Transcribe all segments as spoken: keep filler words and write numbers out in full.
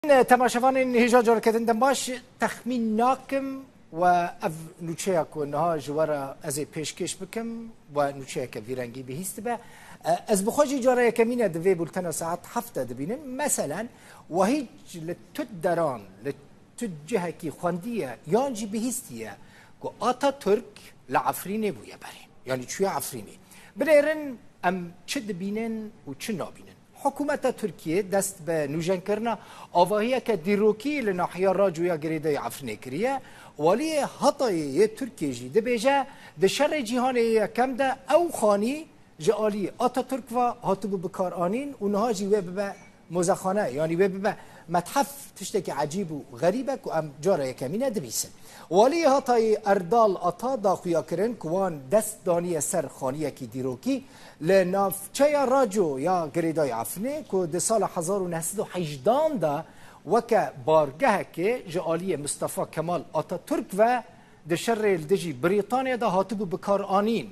Temaşevanên hêja careke din dem baş, texmîn nakim we ev nûçeya ku niha ji we re ez ê pêşkêş bikim we nûçeyeke vî rengî bihîst dibe. E, ez bi xwe jî cara yekemîn e di vê bultena saet heft de dibînim. Meselen, we hîç li tu deran, li tu cihekî xwendiye yan jî bihîstiye ku Atatürk li Efrînê bûye berê. Yanî çûye Efrînê. Binêrin em çi dibînin û çi nabînin. Hikûmeta Tirkiyê dest bi nûjenkirina avahiyeke dîrokî li nahiya Raco ya girêdayî Efrînê kiriye. Waliyê Hatayê yê Tirkiyê jî dibêje, di şerê cîhanê yê yekem de ew xanî ji alî Atatürk ve hatibû bikaranîn û niha jî wê bibe mozexane, yanî wê bibe methef, tiştekî ecîb û xerîb e ku em cara yekemîn e dibîsin. Waliyê Hatayê Erdal Ata da xuyakirin ku wan dest daniye ser xaniyekî dîrokî li navçeya Raco ya girêdayî Efrînê ku di sala hezar û neh sed û hejdan de weke bargehekê ji aliyê Mistefa Kemal Atatürk ve di şerê li dijî Brîtanyê de hatibû bikaranîn.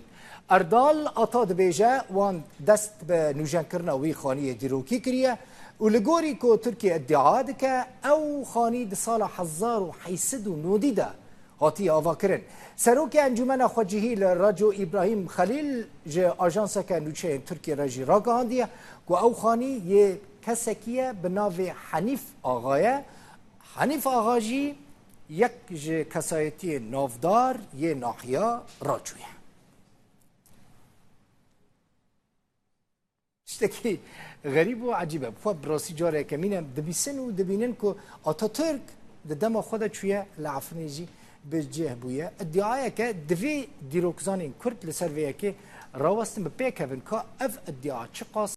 Erdal Ata dibêje, wan dest bi nûjenkirina wî xaniyê dîrokî kiriye û li gorî ku Tirkiye îdia dike, ew xanî di sala hezar û heyt sed û nodî de hatiye avakirin. Serokê Encûmena Xwecihî li Raco Îbrahîm Xelîl ji ajanseke nûçeyên Tirkiyê re jî ragihandiye ku ew xanî yê kesekî ye bi navê Henîf Axa ye. Henîf Axa jî yek ji kesayetiyên navdar yê nahiya Raco ye. Tiştekî xerîb û ecîb e. Bi xwe bi rastî cara yekemîn em dibîsin û dibînin ku Atatürk di dema xwe de çûye li Efrînê jî bi cih bûye. Îdiayeke divê dîrokzanên Kurd li ser vê yekê rawestin, bi pêk kevin ka ev îdia çiqas